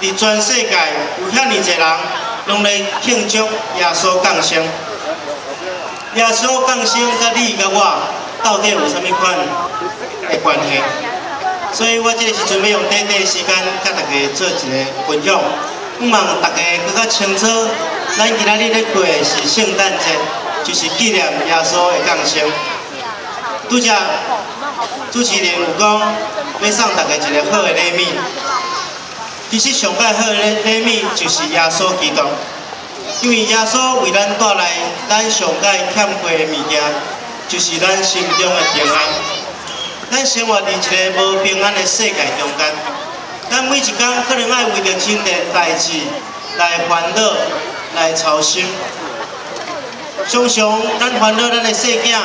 佇全世界有遐爾濟人攏咧慶祝耶穌降生。耶穌降生佮你佮我到底有啥物款的關係？所以我這个時陣欲用短短的時間，佮大家做一个分享，向望大家閣較清楚，咱今仔日咧過的是聖誕節，就是紀念耶穌的降生。拄才主持人有講，欲送大家一个好的禮物。其實上蓋好的禮物就是耶穌基督，因為耶穌為咱帶來咱上蓋欠缺的物件，就是咱心中的平安。咱生活佇一个無平安的世界中間，咱每一工可能愛為著真濟代誌來煩惱、來操心。常常咱煩惱咱的細囝、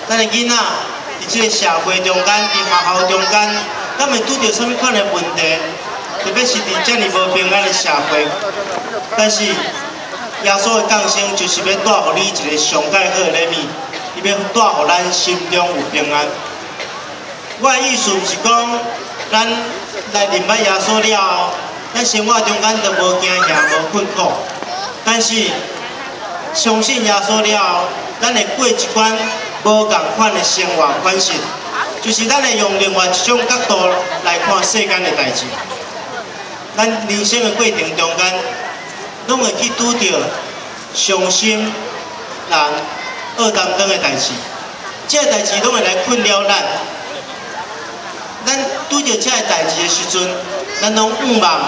咱的囡仔，佇這个社會中間、佇學校中間，敢會拄著啥物款的問題？特別是佇遮爾無平安的社會。但是耶穌的降生就是欲帶予你一个上蓋好的禮物，伊欲帶予咱心中有平安。我的意思毋是講，咱來認捌耶穌了後，咱生活中間就無驚嚇、無困苦。但是相信耶穌了後，咱會過一款無仝款的生活款式，就是咱會用另外一種角度來看世間的代誌。咱人生的過程中間，攏會去拄著傷心人、惡擔當的代誌，這个代誌攏會來困擾咱。咱拄著這个代誌的時陣，咱攏向望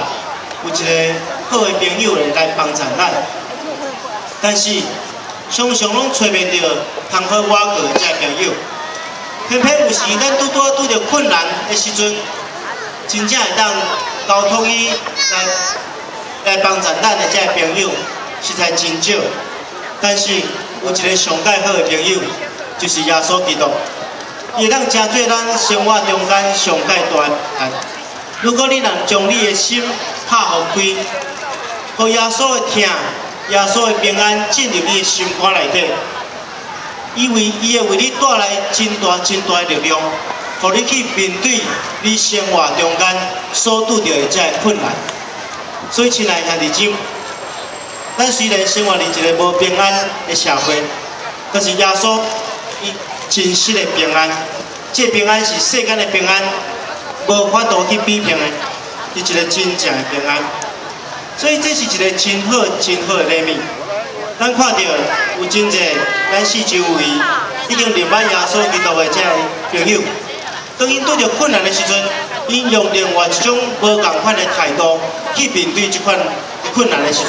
有一个好的朋友會來幫助咱。但是常常攏揣袂著通好倚靠的這个朋友。偏偏有時咱拄拄仔拄著困難的時陣，真正會當交託伊來幫助咱的這个朋友，實在真少。但是有一个上蓋好的朋友，就是耶穌基督，伊會當成做咱生活中間上蓋大的難。如果你若將你的心拍予開，予耶穌的疼、耶穌的平安進入你的心肝內底，伊會為你帶來真大真大的力量，予你去面對你生活中間所拄著的這个困難。所以，親愛的兄弟姊妹，咱雖然生活佇一个無平安的社會，但是耶穌伊真實的平安，這个平安是世間的平安，無法度去比拼的，是一个真正的平安。所以這是一个真好、真好的禮物。咱看著有真濟咱四周圍已經認捌耶穌基督的這个朋友，當𪜶拄著困難的時陣，𪜶用另外一種無仝款的態度去面對這款困難的時陣，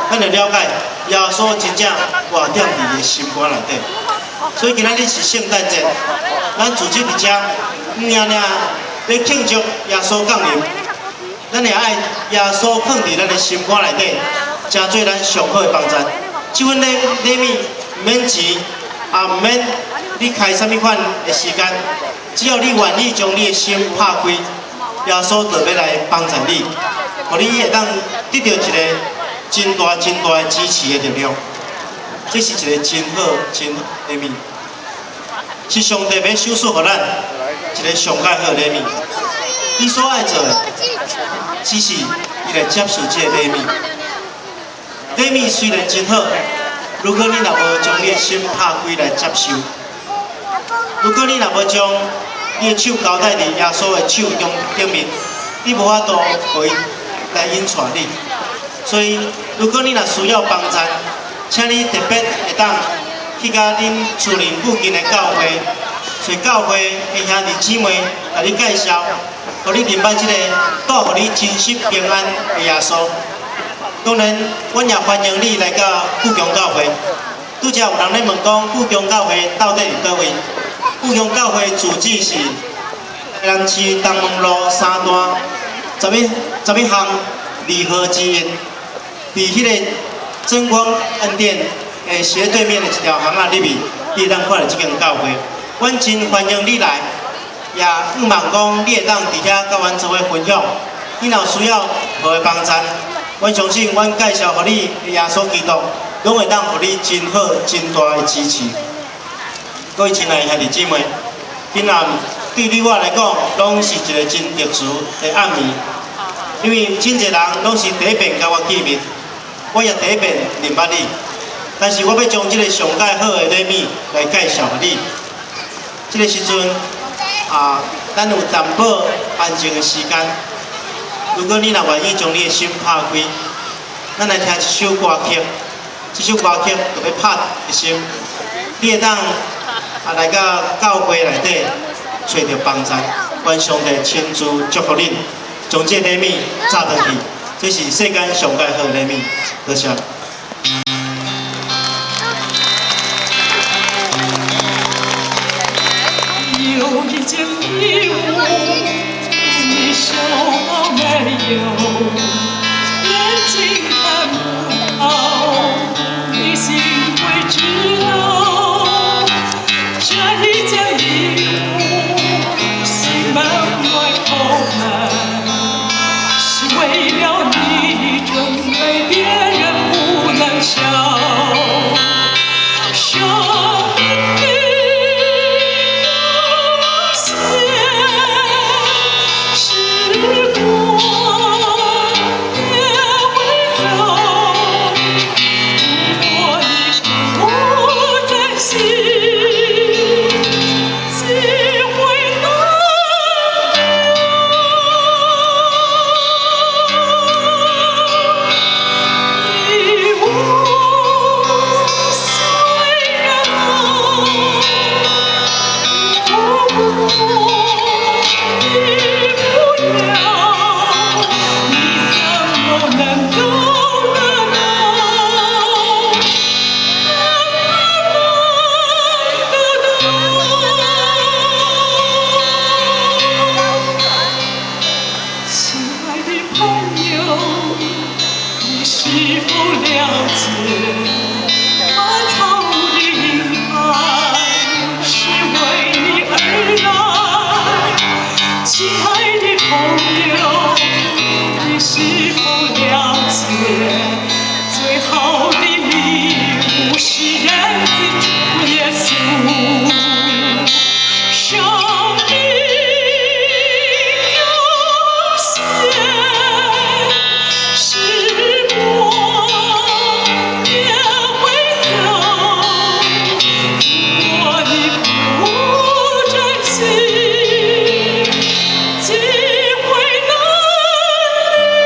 咱就了解耶穌真正活踮佇伊的心肝內底。所以今仔日是聖誕節，咱組織佇遮，毋爾爾咧慶祝耶穌降臨，咱會愛耶穌放佇咱的心肝內底，成做咱上好的幫助。這份禮物毋免錢，也毋免你開啥物款的時間，只要你願意將你的心拍開，耶穌就欲來幫助你，予你會當得著一个真大真大的支持的力量。這是一个真好真好的禮物，是上帝欲賞賜予咱一个上蓋好的禮物。你所愛做的，只是你來接受這个禮物。禮物雖然真好，如果你若無將你的心拍開來接受，如果你若無將你的手交代佇耶穌的手中頂面，你無法度予伊來引帶你。所以，如果你若需要幫助，請你特別會當去共恁厝鄰附近的教會，揣教會的兄弟姊妹共你介紹，予你認捌這个帶予你真實平安的耶穌。當然，阮也歡迎你來到富強教會。拄才有人咧問講，富強教會到底佇佗位？富強教會住址是台南市東門路三段11、11巷2號之一，佇彼个真光恩典的斜對面的一條巷仔裡面，你會當看著這間教會。阮真歡迎你來，也向望講你會當佇遐佮阮做伙分享。你若有需要任何的幫助，阮相信阮介紹予你的耶穌基督，攏會當予你真好、真大的支持。各位親愛的兄弟姊妹，今暗對你我來講，攏是一個真特殊的暗暝。因為真濟人攏是第一遍佮我見面，我也第一遍認捌你，但是我欲將這个上蓋好的禮物來介紹予你。這个時陣啊，咱有淡薄安靜的時間。如果你若願意將你的心拍開，咱來聽一首歌曲，這首歌曲就欲拍的心，你會當啊來到教會內底揣著幫助，願上帝親自祝福恁，將這禮物紮轉去，這是世間上蓋好的禮物，多謝。有一件禮物，你收到沒有？眼睛看不到，你心會知道。這一件禮物心滿懷口滿，是為了你準備，別人不能瞧。生命有限，時光也會走。如果你不珍惜，機會難留。禮物雖然好，不過你不要，你怎麼能夠得到？怎麼能得到？親愛的朋友，你是否了解？花草的林海是為你而來。親愛的朋友，你是否了解？最好的禮物是人子主耶穌。生命有限，時光也會走。如果你不珍惜，機會難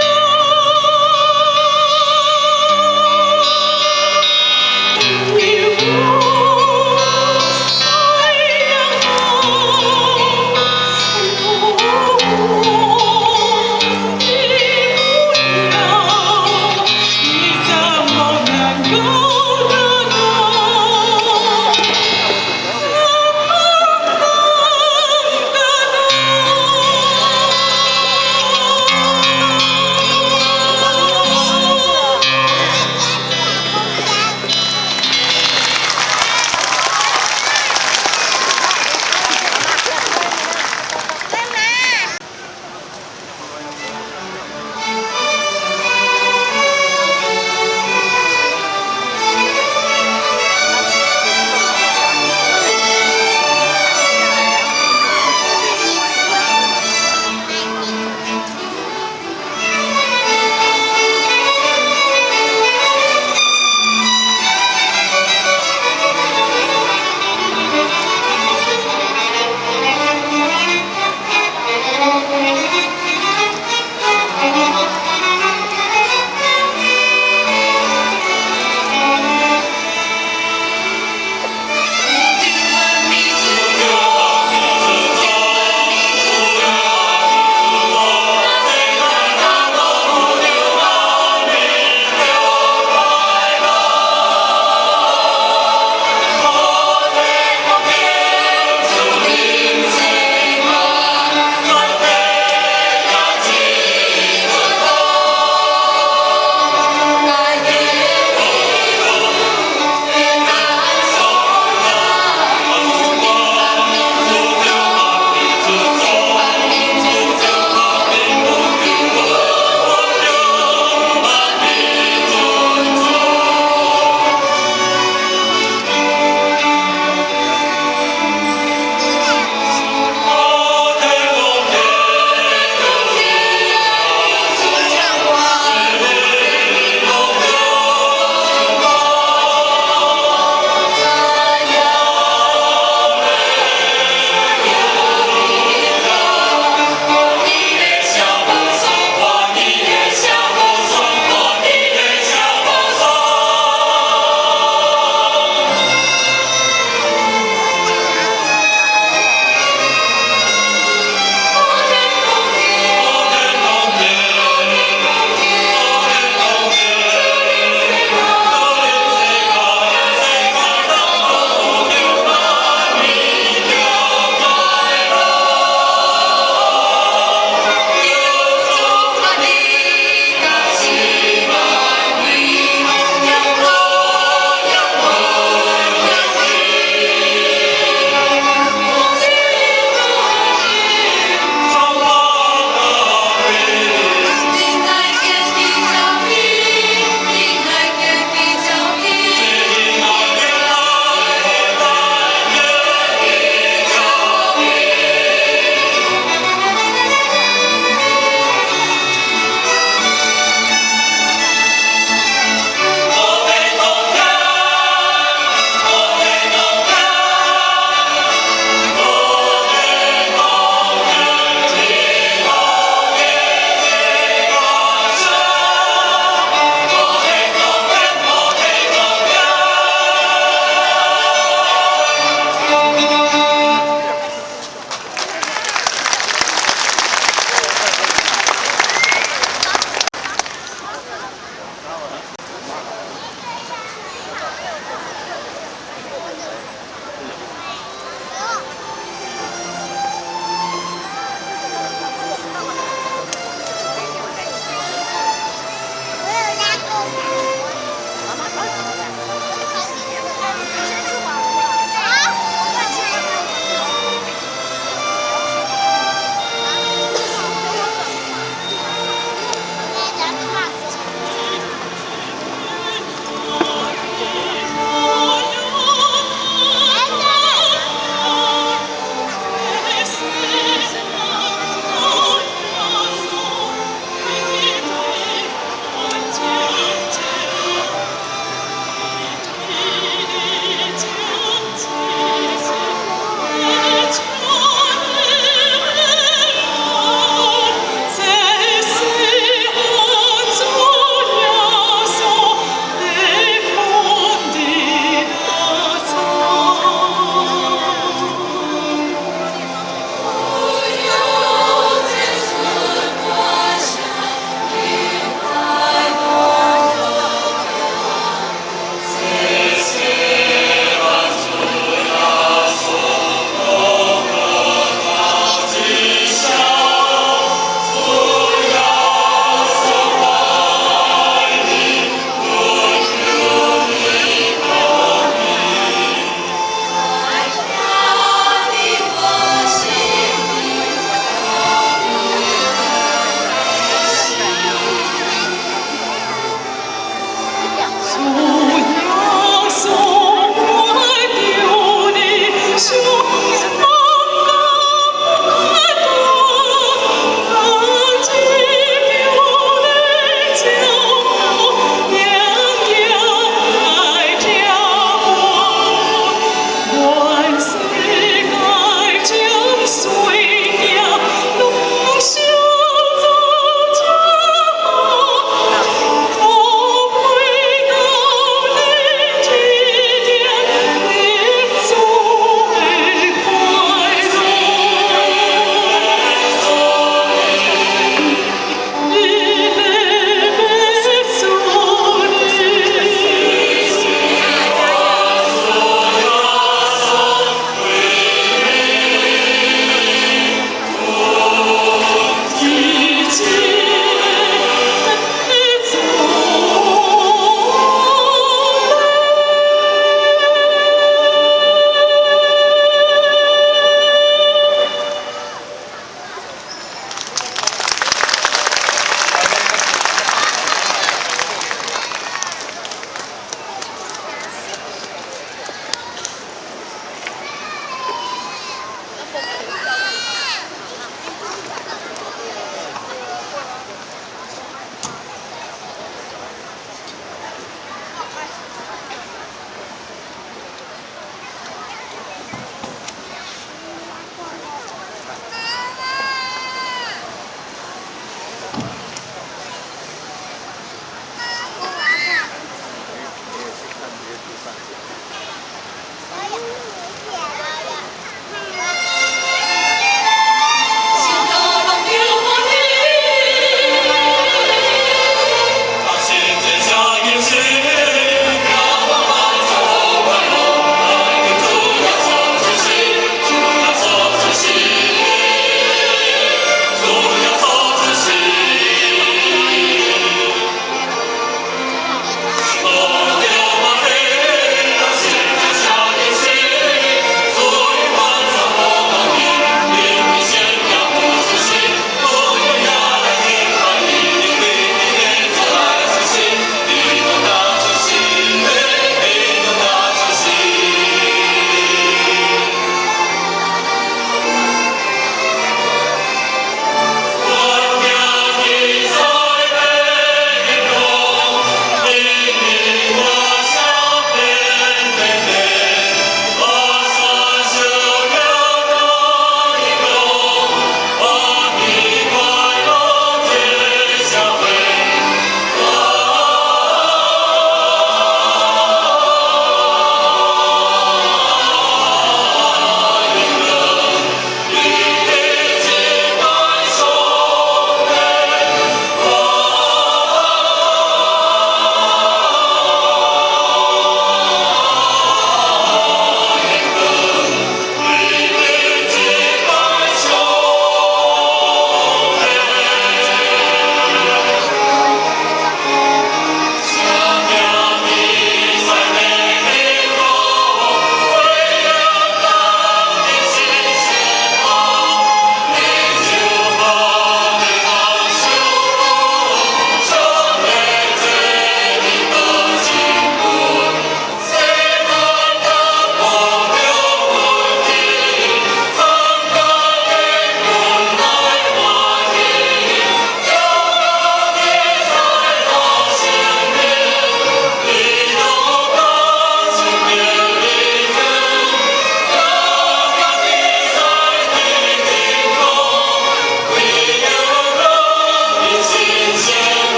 留。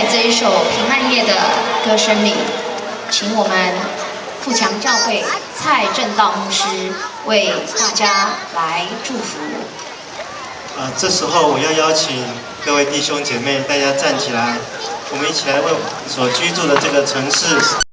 在這一首平安夜的歌聲裡，請我們富強教會蔡正道牧師為大家來祝福。啊，這時候我要邀請各位弟兄姐妹，大家站起來，我們一起來為所居住的這個城市。